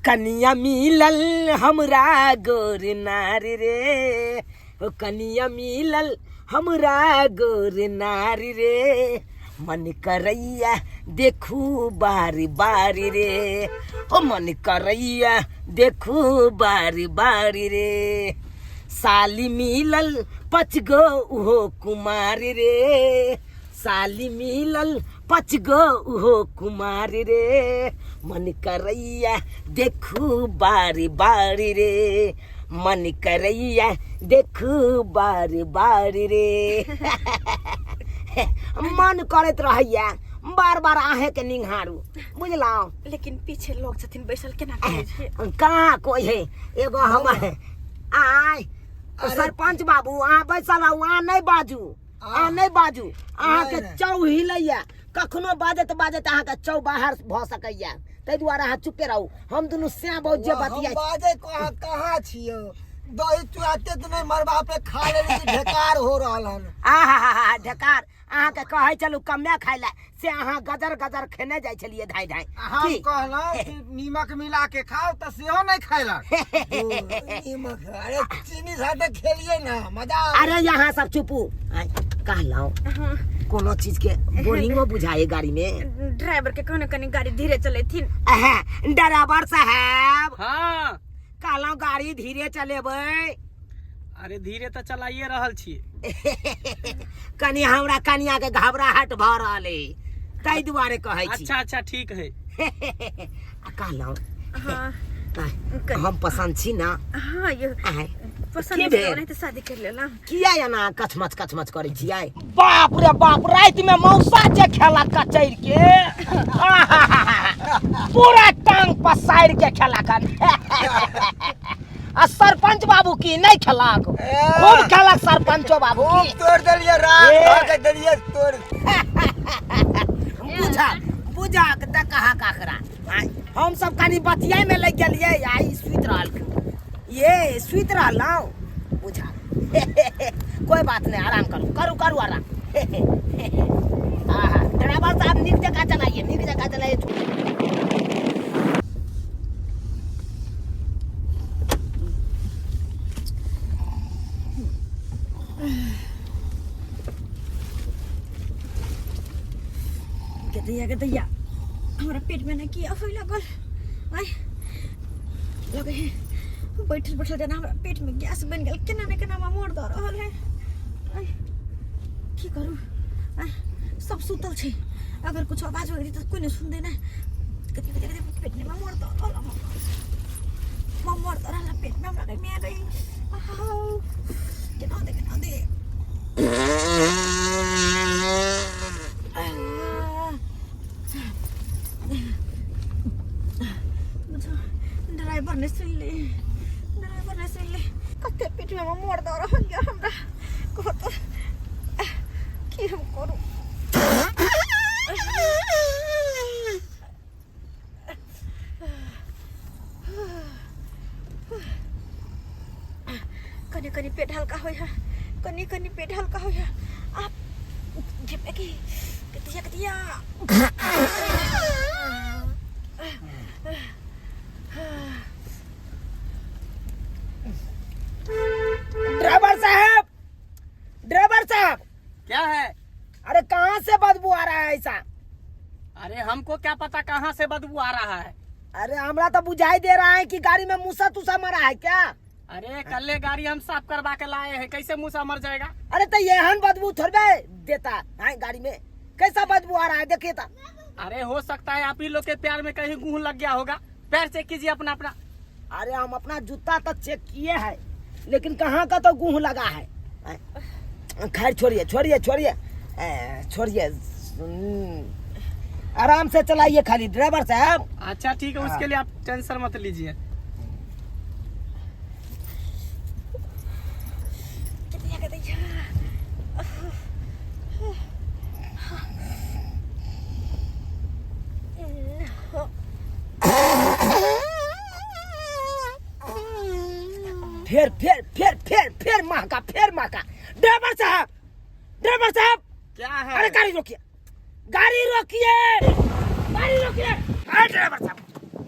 कनिया मिलल हमरा गोर नारी रे, हो कनिया मिलल हमरा गोर नारी रे, मन करैया देखू बारी बारी रे, हो मन करैया देखू बारी बारी रे। साली मिलल पचगो उहो कुमारी रे, साली मिलल पचगो उहो कुमारी रे, मन करैया देखू बारी बारी रे, मन करैया देखू बारी बारी रे। मन करैत रहैया बार बार अहें के निंघारू, बुझलहुँ? लेकिन पीछे लोग छथिन बैसल, केना कहै छियै? कहाँ कोई है, एगो हम आय सरपंच बाबू, अहाँ बैसल रहू, अहाँ नहि बाजू, अहाँ नहि बाजू, अहाँके नहि। चौ हिलैया, कखनो बाजैत बाजैत अहाँके चौ बाहर भऽ सकैया, ताहि दुआरे अहाँ चुपे रहू। हम दुनू श्याम बहुत जे हम बतियाइ छी। बाजै कहाँ कहाँ छियौ? दही चूड़ा ते नहि मरबा पे खा लेली कि ढेकार हो रहल हन। आहा ढेकार, अहाँके कहै छलहुँ कमे खाइ लए, से अहाँ गजर गजर खेने जाइ छलियै धाइ धाइ। हम की? कहलहुँ कि नीमक मिला के खाओ तऽ सेहो नहि खैलक। ओ, नीमक, अरे चीनी साथे खेलिए ना, मजा आबै। अरे यहाँ सब चुपू। आँय, कहलहुँ हाँ। कोनो चीज के बोरिंगो बुझाए गाड़ी में। ड्राइवर के कहने कनी गाड़ी धीरे चलेथिन। अहे, ड्राइवर साहब। हाँ। कहलहुँ गाड़ी धीरे चलेबै। अरे धीरे तऽ चलाइए रहल छियै। कनी हमरा कनिया के घबराहट भऽ रहल अइ, ताहि दुआरे कहै छी। अच्छा अच्छा ठीक है। आ कहलहुँ, हाँ। आँय, हम पसन्द छी ना? हाँ यो। आँय, पसंद की नहीं भेल? नहीं तो शादी कर लेला। किया एना कछमछ कछमछ करै छियै? बाप रे बाप, राति में मौसा जे खेला कचैर के, आहाहाहा, पूरा टांग पसारि के खेलक हन। आ सरपंच बाबू की नहीं खेलक? ए। खूब खेलक सरपंचो बाबू खूब की। तोड़ देलियै, रात ए। भर के देलियै तोड़। बुझा बुझा के तऽ कहा काकरा। आँय, हम सब कनी बतियाइ में लागि गेलियै आ ई सुति रहलखिन। ये सुति रहलहुँ बुझा। कोई बात नहीं, आराम करू करू करू आराम। आहा, ड्राइवर साहब नीक जगह चलाइए, नीक जगह चलाइए। गदैया गदैया, हमरा पेट में ना किया होय लागल। आय लगे है बैठल बैठल जेना हमरा पेट में गैस बन गेल, केना ने केना हमरा मोड़ दऽ रहल है। आय की करू? आय सब सुतल छै, अगर कुछ आवाज होई तऽ कोई नहीं सुनते ना। गदैया गदैया गदैया, पेट में मोड़ दऽ रहल है, मोड़ दऽ रहल है पेट में हमरा। गई मैं गई, आहो केना दे केना दे। ड्राइवर ने सुन ले, ड्राइवर ने सुन ले, कते पेट में मोड़ दऽ रहल यऽ हमरा। कहो तो की हम करू? कनी कनी पेट हल्का होइ है, कनी कनी पेट हल्का होइ है। आप घेपे की कतिया कतिया। ड्राइवर साहब, ड्राइवर साहब। क्या है? अरे कहाँ से बदबू आ रहा है ऐसा? अरे हमको क्या पता कहाँ से बदबू आ रहा है। अरे हमरा तो बुझाई दे रहा है कि गाड़ी में मूसा तूसा मरा है क्या? अरे कल्ले गाड़ी हम साफ करवा के लाए हैं, कैसे मूसा मर जाएगा? अरे तो ये बदबू थोड़े देता है गाड़ी में, कैसा बदबू आ रहा है देखिए तो। अरे हो सकता है आप ही लोग के प्यार में कहीं गुह लग गया होगा, पैर चेक कीजिए अपना अपना। अरे हम अपना जूता तो चेक किए हैं, लेकिन कहाँ का तो गुह लगा है। खैर छोड़िए छोड़िए छोड़िए, छोड़िए, आराम से चलाइए खाली ड्राइवर साहब। अच्छा ठीक है, उसके लिए आप टेंशन मत लीजिए। फिर फिर फिर फिर फिर महका, फिर महका। ड्राइवर साहब, ड्राइवर साहब। क्या है? अरे गाड़ी रोकिए, गाड़ी रोकिए, गाड़ी रोकिए। अरे ड्राइवर साहब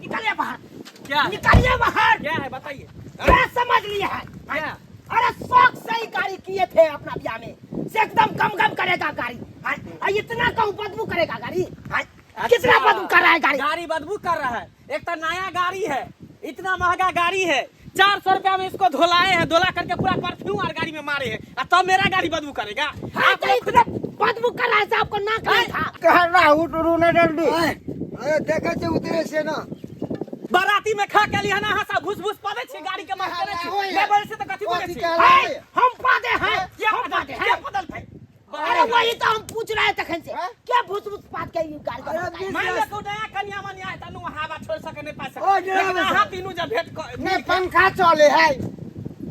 निकलिए बाहर, क्या है? निकलिए बाहर। क्या है बताइए? क्या समझ लिए है? क्या? अरे शौक से ही गाड़ी किए थे अपना ब्याह में से, एकदम गम गम करेगा गाड़ी। हाँ, आ, इतना कहूँ बदबू करेगा गाड़ी? हाँ, कितना अच्छा। बदबू कर रहा है गाड़ी? गाड़ी बदबू कर रहा है। एक तो नया गाड़ी है, इतना महंगा गाड़ी है, 400 रुपया में इसको धोलाए हैं, धोला करके पूरा परफ्यूम और गाड़ी में मारे हैं, और तब मेरा गाड़ी बदबू करेगा? हाँ, आप तो लोग इतना बदबू कर रहा है से आपको नाक नहीं था? कह रहा उठू ने जल्दी। अरे देखै छै उतरे से ना। बाराती में खा के लिया ना, हंसा भूस भूस पादे छे गाड़ी के मार करे छे। मैं बोले से तो कथी बोले कथी छे? कहला? है, हम पादे हैं। क्या हम बदल पादे क्या हैं। बदल थे? अरे वही तो हम पूछ रहे थे तखन से, हैं? क्या भूस भूस पात के ये गाड़ी का अरे बताया? मान ले को नया कन्या मनिया है तनु हवा छोड़ सके नहीं पा ओ, सके, ड्राइवर लेकिन अहाँ साहब। तीनू जब भेंट नहीं पंखा चले है,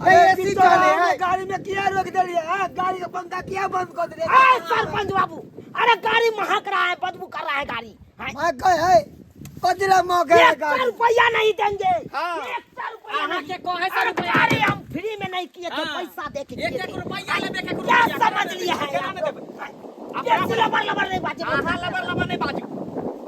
अरे एसी चले है। गाड़ी में किया रोक देलिए? हाँ, गाड़ी के पंखा किया बंद कर देलिए? ए, सरपंच बाबू, अरे गाड़ी महक रहा है, बदबू कर रहा है गाड़ी। हाँ, मैं कहे है कजरा मौका है एक सौ गाड़ी। रुपया नहीं देंगे। हाँ। 100 रुपया अहाँ नहीं। के कहे सौ अरे रुपया गाड़ी हम फ्री में नहीं किए थे, हाँ। पैसा दे के एक किए एक थे। रुपया लेबे के क्या रुपया समझ लिया है केना आप नहि लोग? देबै? बेसी लबर लबर नहीं बाजे। अहाँ लबर लबर नहि बाजू।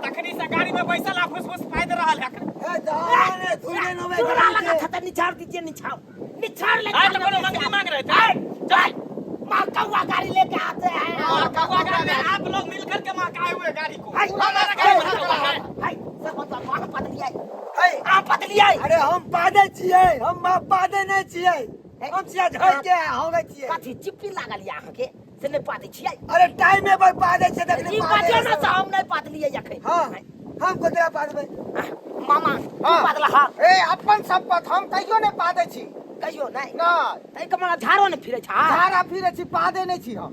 तखनी से गाड़ी में बैसल आ फुस फुस पाइद रहल है। ए, दादा ने थोड़े नोबे चूड़ा गाड़ी लगा के। था तो निछाड़ दीजिए, निछाड़ निछाड़ ले। आए तो कोनो मंगनी मांग रहे थे? चल, महका हुआ गाड़ी लेके आते हैं। महका हुआ गाड़ी में आप लोग मिल करके महकाए हुए गाड़ी को। हाय, हमारा गाड़ी महका हुआ है। हाय, सरपंच बाबू, अहाँ बदलिए। है। अहाँ बदलिए। अरे हम पादे छियै, हम बाप पादे नहीं छियै, हम छियै झड़ के होगे छियै। कथी चिप्पी लागल या अहाँके से नहि पादै छियै? अरे टाइम में पर पादे छियै तखने ई पादे। बाजो ना से हम नहि पादलियै अखन। हाँ, हम कजरा पादबै। मामा, तू हाँ। पादला? हा। ए, अपन संपत हम कहियो नहि पादै छी। कहियो नहि? नहि। ताहि के मने झाड़ो ने फिरै छा? झाड़ा फिरै छी, पादे नहि छी हम।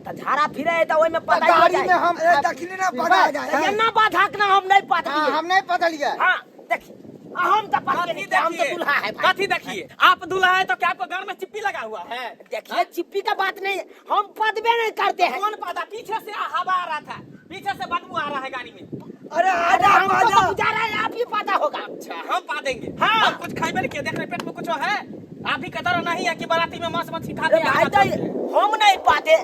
तऽ झाड़ा फिरै तऽ ओहिमे तऽ पता गाड़ी में हम अरे दक्षिणी ना पदा जाए तऽ एना बाधा के ना हम नहि हाँ, पादलियै। हम नहि पदलियै। हाँ, देखी, हम तऽ पादलियै कथी नहि, हम तऽ देखिए? दूल्हा है भाई। कथी देखिए? आप दूल्हा है तो क्या आपको घर में चिप्पी लगा हुआ है? देखिए, चिप्पी का बात नहीं, हम पदबे नहीं करते हैं। कौन पादा? पीछे से हवा आ रहा था, पीछे से बदबू आ रहा है गाड़ी में। अरे अरे आधा हमको पादा तो बुझा रहा है आप ही पता होगा। अच्छा, हम पा देंगे। हाँ। हम कुछ खाइबे नहीं किए, देख रहे पेट में कुछ है। आप ही कदर नहीं है कि बाराती में मांस मछली खाते अरे हैं, भाई हवा तो छोड़ के। हम नहीं पाते,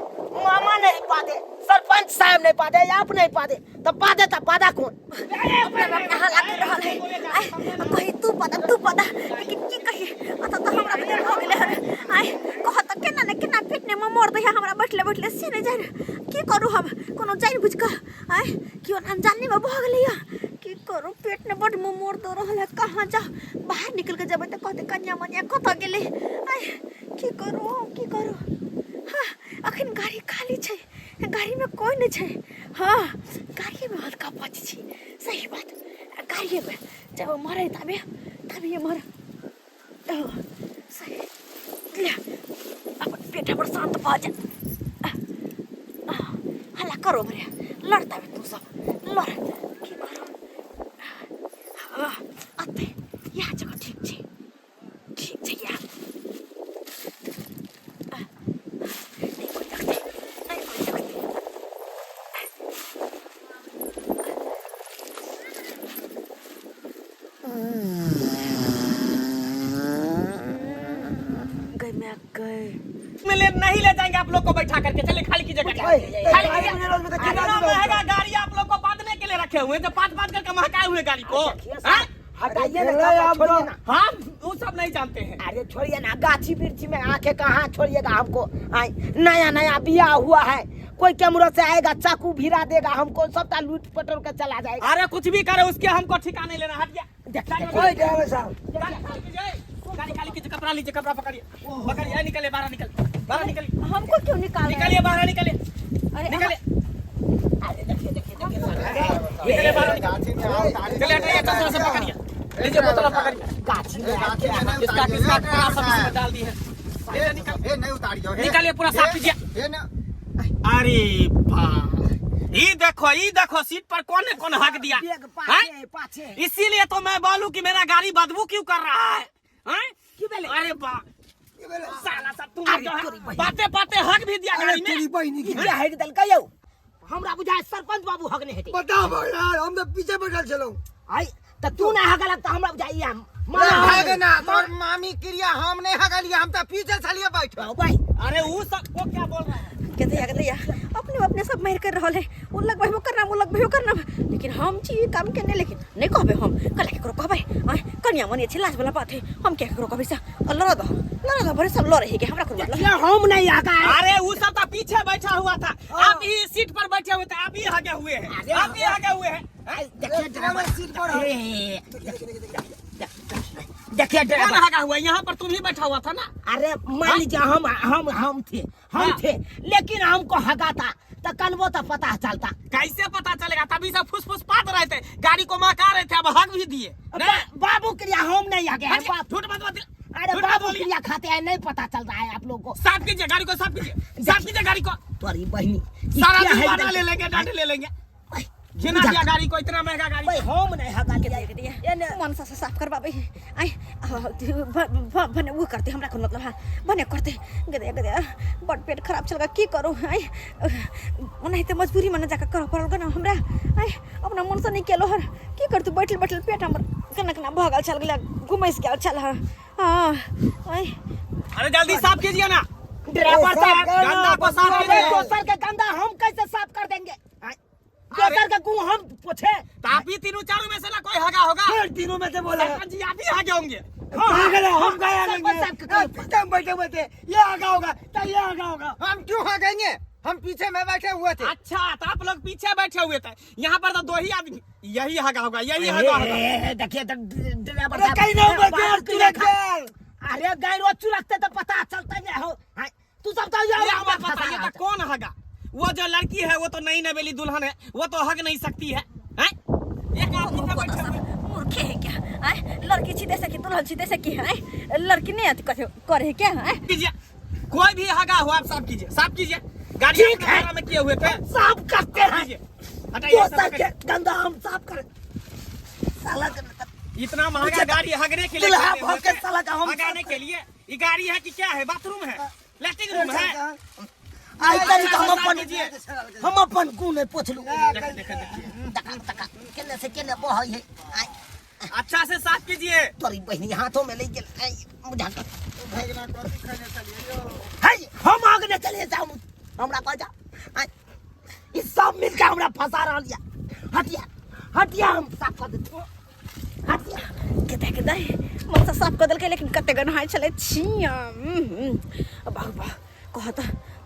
मामा नहीं पाते, सरपंच साहब नहीं पाते, आप नहीं पाते, तो पाते तो पादा कौन? अपना बाप नहा लाग रहल है। आय, कही तू पदा तू पदा, लेकिन की कही, अत तऽ हमरा बुझल भऽ गेलै हन। आय कह तऽ केना ने केना पेट ने मोड़ दै है हमरा बैठले बैठले, से नहि जानि की करू हम। कोनो जानि बुझि कऽ आय केओ अनजानी में भऽ गेलै। की करू, पेट ने बड्ड मुँह मोड़ दऽ रहल है। कहाँ जाउ? बाहर निकल के जेबै तऽ कहतै कनिया मनिया कतऽ गेलै। आय की करू, की करू? हाँ, अखन गाड़ी खाली छै, गाड़ीमे कोइ नहि छै। हाँ, गाड़ीमे हल्का पच छी। सही बात, गाड़ीमे जब मरे तबे तभिए मर। सही ले, अपन पेट हमर शान्त भऽ जायत। हल्ला करो मरे, लड़ता तू सब लड़। की करू? हाँ, अते इएह जगह ठीक छै, ठीक छै इएह। नहि कोइ देखतै, नहि कोइ देखतै। गई मैं गई में ले नहीं ले जाएंगे आप लोग को बैठा करके। चलिए, खाली कीजिए गाड़ी, ओए, खाली गाड़ी कीजिए। में रोज में तो केना इतना जेबै? महंगा गाड़ी आप लोग को बांधने के लिए रखे हुए हैं, जो पाँच पाँच करके महकाए हुए गाड़ी को। देखिए हाँ? साहब, हटाइए ना। अरे चाचा, आप छोड़िए तो- ना। हम वो सब नहीं जानते हैं। अरे छोड़िए ना, गाछी वृक्षी में आके कहाँ छोड़िएगा हमको? आए, नया नया बियाह हुआ है, कोई कैमरा से आएगा, चाकू भिरा देगा हमको, सबटा लूट पटोर के चला जाएगा। अरे कुछ भी करे उसके हमको ठिकाने नहीं लेना। हट गया। देखिए, देखिए। ओए ड्राइवर साहब। गाड़ी खाली कीजिए, गाड़ी खाली कीजिए। कपड़ा लीजिए, कपड़ा पकड़िए, पकड़िए, निकलिए बाहर, निकल बाहर, निकलिए। हमको क्यों निकाल रहे हैं? निकलिए बाहर, निकलिए। अरे निकलिए। अरे देखिए देखिए देखिए सर, निकलिए बाहर, निकलिए। गाछी में आओ, ताली चलिए, हटाइए, चश्मा से पकड़िए, लीजिए बोतल पकड़िए। गाछी में आके इसका किसका पूरा सब इसमें डाल दी है। हे, हे, नहीं उतारियो, हे। निकालिए पूरा, साफ कीजिए। हे न अरे बा, ये देखो, ये देखो, सीट पर कौन ने कौन हक दिया। बैग हैं? पाछे पाछे। इसीलिए तो मैं बोलूं कि मेरा गाड़ी बदबू क्यों कर रहा है, हैं? की भेलै? अरे बा, साला सब तुम अरे जो है तोरी बहिन। बाते बाते हक भी दिया अरे गाड़ी में। तेरी बहिनी की। के हक देलकै यौ? हमरा बुझाय सरपंच बाबू हक नहि हेतै। बताबो यार, हम तऽ पीछे बैठल छलहुँ। आइ तऽ तू नहि हगलक तऽ हमरा बुझाइ हम भाग ना तोर मामी क्रिया, हम नहीं हगलिए, हम तो पीछे छलिए बैठल। भाई। अरे वो सब को क्या बोल रहा है? के दैया अपने अपने सब मारि कर रहल है ओ लगबै ओकर नाम ओ लगबै ओकर नाम लेकिन हम छी ई काम केने लेकिन नहि कहबै हम कल केकरो कहबै आँय कनिया मनिया छै लाज वाला बात है हम क्या केकरो कहबै से लड़ दह लड़ दह भरे सब लड़े है के हमरा कोन मतलब ये हम नहीं आगा है। अरे वो सब तो पीछे बैठा हुआ था आप ही सीट पर बैठे हुए थे आप ही आगे हुए हैं आप ही आगे हुए हैं देखिए ड्राइवर सीट पर है। ए, देखिए कौन ड्राइवर आगा हुआ यहाँ पर तुम ही बैठा हुआ था ना अरे मान लीजिए हम थे हम हाँ। थे लेकिन हमको हगा था तो कनबो तो पता चलता कैसे पता चलेगा तभी सब फुस फुस पात रहे थे गाड़ी को महका रहे थे अब हक भी दिए बा, बाबू क्रिया हम नहीं आगे हैं बाप झूठ मत बोल अरे झूठ मत बाबू बोलिए। क्रिया खाते हैं नहीं पता चल रहा है आप लोग को साफ कीजिए गाड़ी को साफ कीजिए साफ कीजिए गाड़ी को तुम्हारी बहनी ई सारा क्या है जुर्माना इधर? ले लेंगे डांट ले लेंगे भाई, घिना बुझा। दिया गाड़ी को इतना महंगा गाड़ी भाई हम नहीं हगा के लिया दैया के दैया ये ने- मनसा से साफ करबाबै आइ भने उ करते हमरा कोन मतलब है भने करते गदे गदे बड पेट खराब चल की करू आइ ओनाहिते मजबूरी में जाके करऽ पड़ल गन हमरा आइ अपना मन से नहीं केलो हर की करतू बैठल बैठल पेट हमर केना केना भऽ गेल छल गेल घुमैस गेल छल हँ हँ आइ अरे जल्दी साफ कीजिए ना ड्राइवर साफ साहब कर ना, गंदा को साफ अरे कीजिए दोसर के गंदा हम कैसे साफ कर देंगे आय, दोसर के गु हम पोछे तो आप ही तीनों चारों में से ना कोई हगा होगा फिर तीनों में से बोला सरपंच जी आप ही हगे होंगे पागल है हम क्या सरपंच आगेंगे साहब के करो। पीछे में बैठे हुए थे ये आगा होगा तो ये आगा होगा हम क्यों हगेंगे हम पीछे में बैठे हुए थे अच्छा तो आप लोग पीछे बैठे हुए थे यहाँ पर तो दो ही आदमी यही हगा होगा यही हगा होगा ए, देखिए तो ड्राइवर अरे साहब कहीं ना ऊपर बाबू गैर क्रिया चुरक खा- गैर। अरे गैरो चुरकते तो पता चलता नहीं हो आय, तू सब तो ये ये हमें बताइए तो कौन हगा वो जो लड़की है वो तो नई नवेली दुल्हन है वो तो हग नहीं सकती है हैं? एक आदमी था बैठे हुए। मूर्खे है क्या आय लड़की छी दे सकी दुल्हन छी दे सकी आय लड़की नहीं आती कथे करे है क्या आय कीजिए कोई भी हगा हो आप साफ कीजिए साफ कीजिए गाड़ी ठीक अपने है। भाड़ा में किए हुए थे साफ करते हैं कीजिए हटाइए दोसर सब के गंदा हम साफ कर साला के- इतना महंगा गाड़ी हगने के लिए दुल्हा खरीदे हुए भोग के थे। साला का हम हगाने के लिए ये गाड़ी है कि क्या है बाथरूम है लैट्रिन रूम है आइ तरी तो हम साफ अपन कीजिए। हम अपन गु नहीं पोछलू देखिए, देखिए, देखिए। तका तका केने से केने बहै है आइ अच्छा से साफ कीजिए तोरी बहिनी हाथों में ले गेल आइ बुझा कर भगना कथी खैने चलिए यो है हम आग ने चले जाऊ हमरा कह जा आइ ई सब मिलके हमरा फंसा रहल या हटिया हटिया हम साफ कर देते हटिया के दे मन से साफ कऽ देलकै लेकिन कते गन्हाइ छलै छिया बाह बाह कहत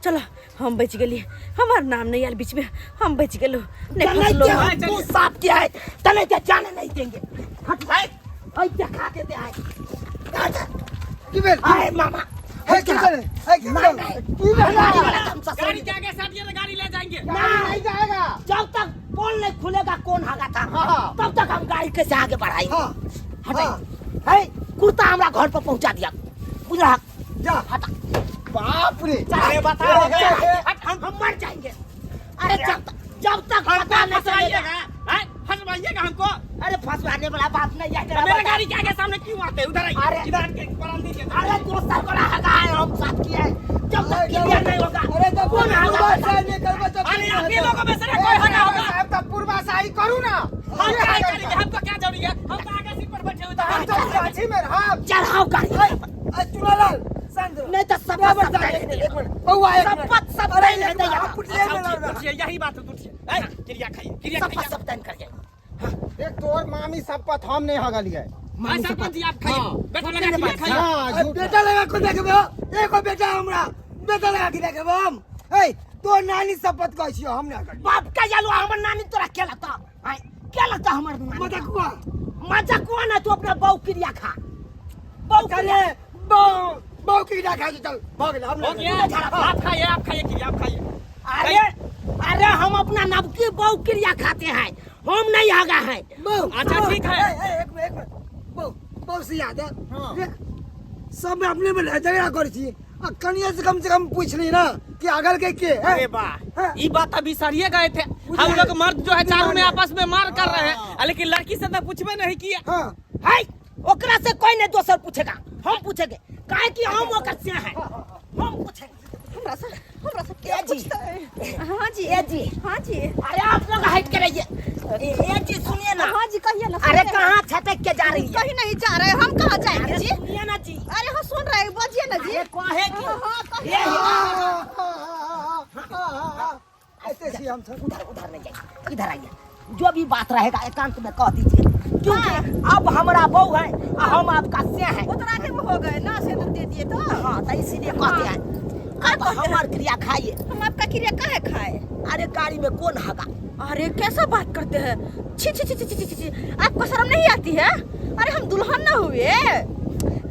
चलो हम बचि गेलियै हमर नाम नहि आयल बीचमे हम बचि गेलहुँ नहि तने फसलहुँ के हम। हम मुंह साफ किया है तने के जाने नहीं देंगे हट भाई आई दिखा देते हैं की भेल आए मामा हे की भेल हे की भेल की भेल गाड़ी वाला तो हम ससुर गाड़ी के आगे साथ ये गाड़ी ले जाएंगे ना नहीं जाएगा जब तक पोल नहीं खुलेगा कौन हगा था हाँ। तब तक हम गाड़ी कैसे आगे बढ़ाएंगे हाँ हटाइए है कुर्ता हमारा घर पर पहुंचा दिया बुझला जा हटा बाप रे अरे बताओ हट, हम मर जाएंगे अरे जब तक जब तक पता नहीं चलेगा फंसवाइएगा हैं? फंसवाइएगा हमको अरे फंसवाने वाला बात नहीं है तो मेरे मेरा गाड़ी के आगे सामने क्यों आते हैं उधर आइए अरे। इधर आके परान दीजिए अरे दोस्तों को हगा है हम साथ किया है जब तक क्लियर नहीं होगा अरे तो कौन हगा पूर्वा से निकलबो तो अरे आप ही लोगों में से ना कोई हगा होगा साहब तो पूर्वा शाही करू ना हम क्या करेंगे हमको क्या जरूरी है हम तो आगे सीट पर बैठे हुए थे हम तो गाछी में रहा चढ़ाओ गाड़ी चुनालाल शांत रहो। नहीं तो सब ड्राइवर सब साहब, एक मिनट, एक मिनट बउआ एक मिनट शपथ सब अरे नहीं एक मिनट, है हम पुटले में अच्छा, लड़ उठिए, यही बात है तो उठिए ए, क्रिया खाइए क्रिया शपथ खाइए सब तन कर जाएंगे एक तोर मामी शपथ हम नहीं हगलिए भाई सरपंच जी आप खाइए बैठो लगा क्रिया खाइए हाँ अरे झूठ बेटा लगा को देखबो एको बेटा हमरा बेटा लगा के देखबो हम ए तोर नानी शपथ कहै छियो हम ना करी बाप का जालू हमर नानी तोरा के लगता आय के लगता हमर नानी मजाकुआ मजाकुआ ना तू अपना बहू क्रिया खा बहू चले क्रिया बहु बहु की खा के चल भऽ गेल हम हो गया आप खाइए आप खाइए क्रिया आप खाइए अरे अरे हम अपना नबकी बहू क्रिया खाते हैं हम नहीं हगा है बहु अच्छा, ठीक है। ए, ए, एक मिनट एक मिनट बहु बहु से याद है हाँ। देख, सब में अपने में झगड़ा करै छी आ कनिया से कम पूछ ली ना कि अगल के के हैं? अरे वाह हाँ। ये बात अभी सरिये गए थे हम लोग मर्द जो है चारों में आपस में मार कर रहे हैं लेकिन लड़की से तो पूछबे नहीं किया हाँ है ओकरा से कोई नहीं दोसर पूछेगा हम पूछेंगे काहे कि हम ओकर से हैं हम पूछेंगे हमरा से ए क्या जी। पूछता है हाँ जी ए जी। हाँ जी अरे आप लोग हट के रहिए ए जी सुनिए ना हाँ जी कहिए ना अरे सुनते हैं। कहाँ छटक के जा रही है कहीं नहीं जा रहे हम कहाँ जाएंगे अरे जी सुनिए ना जी अरे हाँ सुन रहे हैं बजिए ना जी अरे कहे कि हाँ हाँ कहिए ये हाँ, हाँ, हाँ, हाँ। सुते छी हम सब। उधर उधर नहीं जाइए, इधर आइए। जो भी बात रहेगा एकांत में कह दीजिए, क्योंकि अब हमारा बहू है और हम आपका से है। उतना के हो गए ना, सिंदूर दे दिए तो। हाँ, तो इसीलिए कहते हैं अब हमार क्रिया खाइए। हम आपका क्रिया काहे खाए? अरे गाड़ी में कौन हगा? अरे कैसा बात करते हैं, छी छी छी छी छी छी छी, आपको शर्म नहीं आती है? अरे हम दुल्हन ना हुए।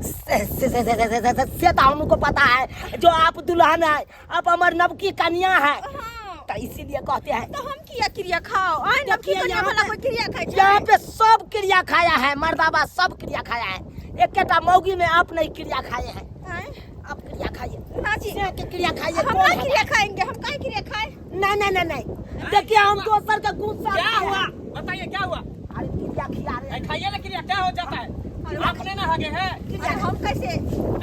से से से से से से से से तो हमको पता है जो आप दुल्हन है, आप हमार नवकी कन्या है। हाँ। तो इसीलिए कहते हैं। तो हम किया क्रिया खाओ? आए नवकी देखिए कन्या यहाँ वाला पे- कोई क्रिया खाए छै? यहाँ पे सब क्रिया खाया है मर्दाबा, सब क्रिया खाया है। एक मौगी में आप नहीं क्रिया खाए हैं। आए? आप क्रिया खाइए। ना जी। से के क्रिया खाइए। हम कौन ना है? क्रिया खाएंगे, हम काहे क्रिया खाए? नहीं नहीं नहीं नहीं, देखिए हम दोसर का गुस्सा क्या नहीं है। हुआ बताइए, क्या हुआ? अरे क्रिया खिला रहे हैं। खाइए ना क्रिया, क्या हो जाता है? आपने ना हगे है। अरे हम कैसे?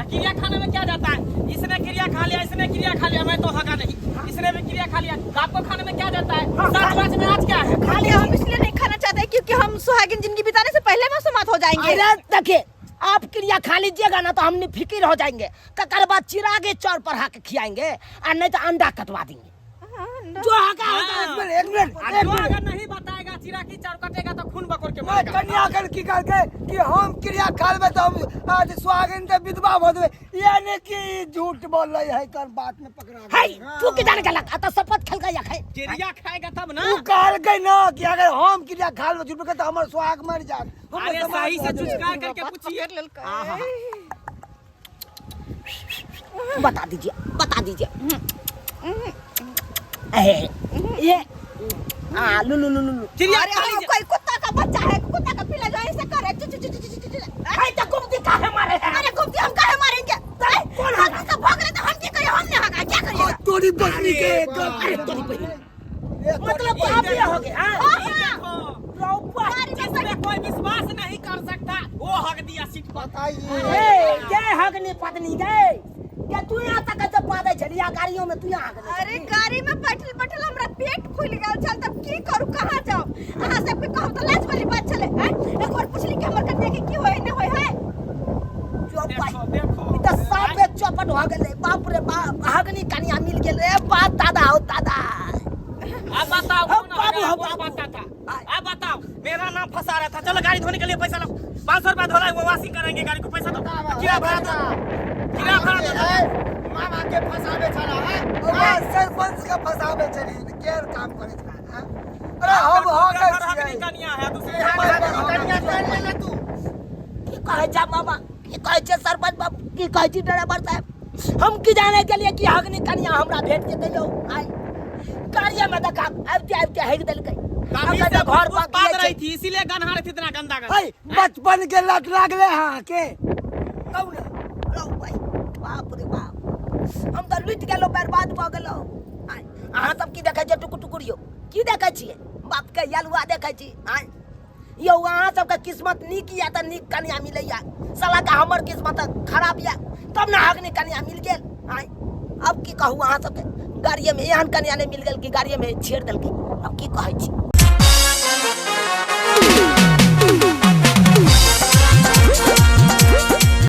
क्रिया खाने में क्या जाता है? इसने क्रिया खा लिया, इसने क्रिया खा लिया, मैं तो हगा नहीं। इसने भी क्रिया खा लिया, आपको खाने में क्या जाता है? सात पाँच में आज क्या है? खा लिया। हम इसलिए नहीं खाना चाहते क्योंकि हम सुहागिन जिंदगी बिताने से पहले मौसमात हो जाएंगे। अरे देखिए आप क्रिया खा लीजिएगा ना तो हमने फिक्र हो जाएंगे, तकर बाद चिरागे चौर पर हाके खिलाएंगे और नहीं तो अंडा कटवा देंगे। जो हका होगा। एक मिनट, एक मिनट, और एक जो मिनट। अगर नहीं बताएगा चिरागी चाउर कटेगा तो खून बकोर के मैं मरेगा। कन्या कर की करके कि हम क्रिया खा लेबै तो हम आज सुहागिन के विधवा भऽ देबै, यानी कि झूठ बोल रही है, कर बात में पकड़ा है गेलै। तू की जाने गलक आ तो शपथ खेल गया है। क्रिया खाएगा तब ना। उ कहलकै ना कि अगर हम क्रिया खा लेबै झूठ बोलके तो हमर सुहाग मर जात। हमर अरे समाज सही से भऽ जेतै। चुचकार करके पूछिए। बता दीजिए, बता दीजिए। ए, ये आ लु लु लु लु लु। क्रिया अरे खा हम लीजिए। कोई कुत्ता का बच्चा है, कुत्ता का पिल्ला जो ऐसे करे चु चु चु चु चु चु। है तो गुमती काहे मारे है? अरे गुमती हम काहे मारेंगे? अरे कौन हम सब भाग रहे तो हम क्या करें? हमने हगा क्या करिएगा? तोरी बहनी के अरे तोरी बहनी। ए, तोरी मतलब आप ही हो गए। हां हाँ, जिसमें कोई विश्वास नहीं कर सकता वो हक दिया सीट पर। बताइए। ए ये हगनी पत्नी गए के तू यहाँ तक जब पादे छलिया गाड़ियों में तू यहाँ हगने अरे गाड़ी में बैठल बैठल हमरा पेट फूल गेल छल, तब की करू, कहाँ जाऊं? अहाँ सबके कहब तऽ लाज वाली बात छलै। हैं, एक बार पुछली कि हमर कन्या के की होय न होय है? चौपट देखो देखो ई त साफे चौपट हो गेलै। बाप रे बाप, हगनी कनिया मिल गेल रे बाप दादा हो दादा। अब बताओ हम कौन बाबू, हगा, हम कौन बाबू। पाता था? अब बताओ मेरा नाम फंसा रहा था। चलो गाड़ी धोने के लिए पैसा लो, 500 रुपया धोला वो वॉशिंग करेंगे गाड़ी को, पैसा दो, किराया भाड़ा दो, किराया भाड़ा दो। मामा के फंसाबे छला है। ओकरा सरपंच के फंसाबे छली, केर काम करे छला, हाँ? अरे हम हो गए हगनी छियै। कनिया है दूसरे। कन्या कर ले ना तू। की कहै छै मामा, की कहै छै सरपंच बाबू, की कहै छी ड्राइवर साहब? हम की जाने के लिए कि हगनी कनिया हमरा भेट जेतै यौ। आइ गाड़िए में देखा आबिते आबिते हगि देलकै। हम तभी कहै से छै घर उत्पाद बाकी रही थी इसीलिए गन्हा रही थी इतना गंदा गंदा। है बचपन के लत लागले हाँ के कहू ना। रौ भाई, बाप रे बाप, हम तऽ लुटि गेलहुँ, बर्बाद भऽ गेलहुँ। आँय, अहाँ सब की देखै छियै टुकुर टुकुर यौ? की देखै छियै? बापके यलुआ देखै छी? आँय यौ, अहाँ सबके किस्मत नीक यऽ तऽ नीक कन्या मिलैया, साला के हमर किस्मत खराब यऽ तब ने हगनी कन्या मिल गेल। आँय अब की कहू अहाँ सबके, गाड़िए में एहन कन्या नहि मिल गेल कि गाड़िए में छेड़ देलकै। अब की कहै छी?